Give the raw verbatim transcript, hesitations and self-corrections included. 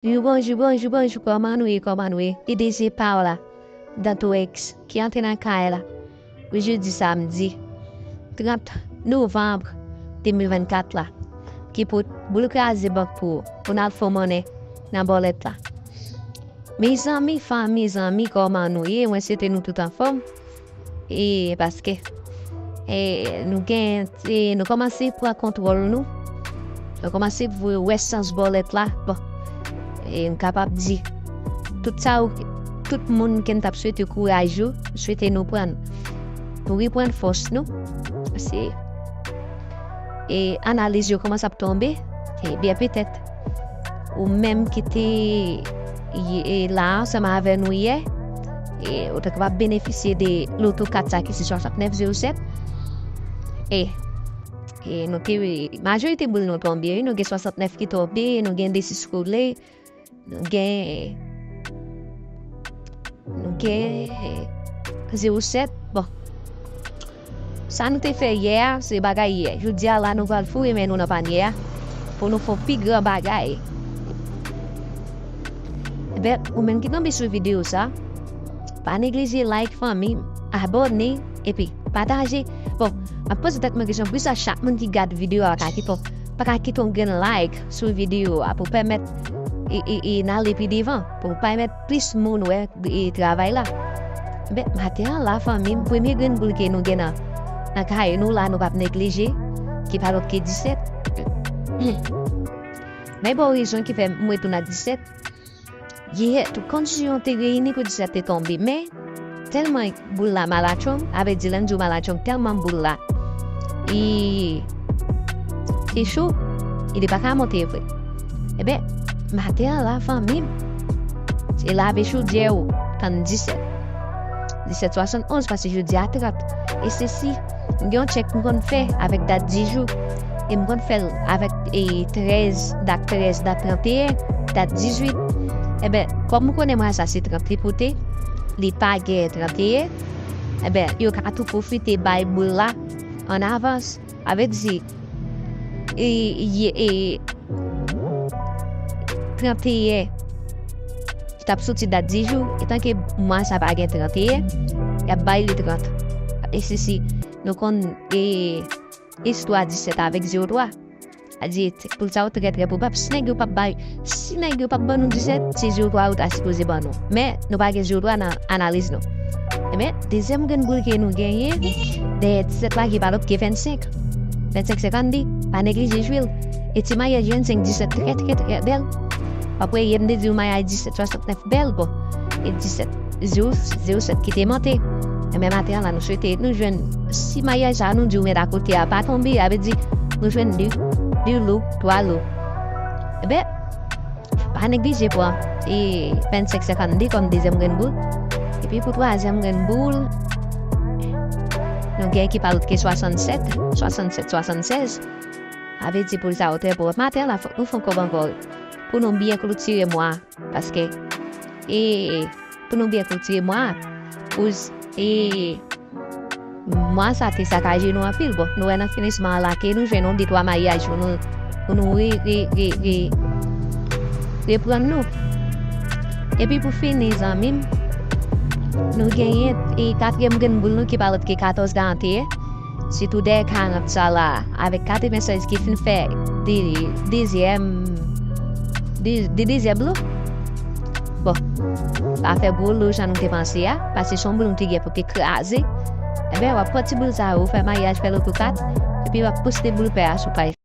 Bonjou, bonjou, bonjou, bonjou, kòman nou ye, kòman nou ye? P D G pa w la, Dantorex, ki antre nan kay la pou jodi samdi trant novanm de mil vennkat la, ki pou boul kraze bank pou ou, pou n al fè monnen nan bòlèt la. Mezanmi, fanmi, zanmi, kòman nou ye? Mwen swete nou tout anfòm. E paske e, nou gen, e, nou kòmanse pran kontwòl nou. Nou kòmanse vwe wè sans bòlèt la. Bon, e, m kapab di, tout sa ou, tout moun ke m t ap swete kouraj yo, m swete nou pran, nou reprann fòs nou. Se, e, analiz yo kòmanse ap tonbe. Ebyen, petèt, ou menm ki te ye, e, la ansanm avè nou yè, e, ou ta kapab benefisye de loto kat sa ki se swasantnèf zewo sèt. E, e nou te, majorite boul nou tonbe, wi, nou gen swasantnèf ki tonbe, nou gen de sis koule, nou gen, nou gen zewo sèt. Bon. Sa nou te fè yè a, se bagay yè. Jodi a la, nou pral foure men nou nan panye a pou nou fè yon pi gran bagay. Ebyen, ou menm ki tonbe sou videyo sa, pa neglije like, fanmi, abòne, epi pataje. Bon, m ap poze tèt mwen kesyon, poukisa chak moun ki gad videyo a pa ka kite, pa ka kite yon grenn like sou videyo a pou pèmèt e, e, e n ale pi devan, pou pèmèt plis moun wè e travay la. Ebyen, maten an la, fanmi m, premye grenn boul ke nou gen nan, nan kay nou la, nou p ap neglije, ki pa lòt ke disèt. Men bon rezon ki fè m retounen ak disèt. Yè, tout kondisyon te reyini pou disèt te tonbe, men tèlman boul la malatchong, avè di lè m di w malatchong, tèlman boul la, e, te cho, e li pa ka monte vre. Ebyen, maten an la, fanmi m, se lave chodyè ou, tann disèt. Disèt swasannonz, pase jodi a trant. E se si, m gen yon tchèk m konn fè avèk dat dijou, e m konn fè l avèk, e, trèz, dat trèz, dat tranteyen, dat dizuit. Ebyen, kòm ou konnen mwa sa se trant li pote, li pa gen tranteyen, ebyen, yo ka tou pwofite bay boul la an avans. Avè di, e, e, e, tranteyen ki t ap soti dat dijou, etanke mwa sa pa gen tranteyen, y ap bay li trant. E si, si nou konn, e, istwa disèt avèk zewo twa, sa di, poul sa yo trè, trè pwobab, si nèg yo p ap bay, si nèg yo p ap ban nou disèt, se zewo twa yo ta sipoze ban nou. Men, nou pa gen zewo twa nan analiz nou. Ebyen, dezyèm grenn boul ke nou genyen dèyè disèt la, ki pa lòt ke vennsenk. Vennsenk senkannde, pa neglije jwe l. E ti mayaj vennsenk disèt trè, trè, trè bèl. W ap wè, yè m te di w mayaj disèt swasantnèf bèl, bon. E disèt zewo, zewo sèt ki te monte. Ebyen, maten an la, nou swete nou jwenn, si mayaj sa nou di w met akote a pa tonbe, sa vle di nou jwenn de, de lo, twa lo. Ebyen, pa neglije pran, e, vennsenk senkannde kòm dezyèm grenn boul. Epi pou twazyèm grenn boul, nou gen ki pa lòt ke swasannsèt, swasannsèt, swasannsèz. Sa vle di poul sa yo trè pwòp. Maten an la, fòk nou fè yon kòb ankò pou nou byen klotire mwa. Paske, e, pou nou byen klotire mwa, pou, e, mwa sa te sakaje nou anpil. Bon, nou wè nan finisman an la ke nou jwenn yon de twa mayaj pou nou, pou nou re, re, re, re, reprann nou. Epi pou fini, zanmi m, nou genyen, e, katriyèm grenn boul nou ki pa lòt ke katòz karanteyen. Sitou dèyè karant sa la, avèk katrevennsèz ki fin fè de, dezyèm, de, de dezyèm lo. Bon, pa fè gwo lo jan nou te panse a, paske se yon boul nou te gen pou te kraze. Ebyen, w ap pran ti boul sa yo, fè mayaj, fè loto kat, epi w ap poste boul pè a sou paj.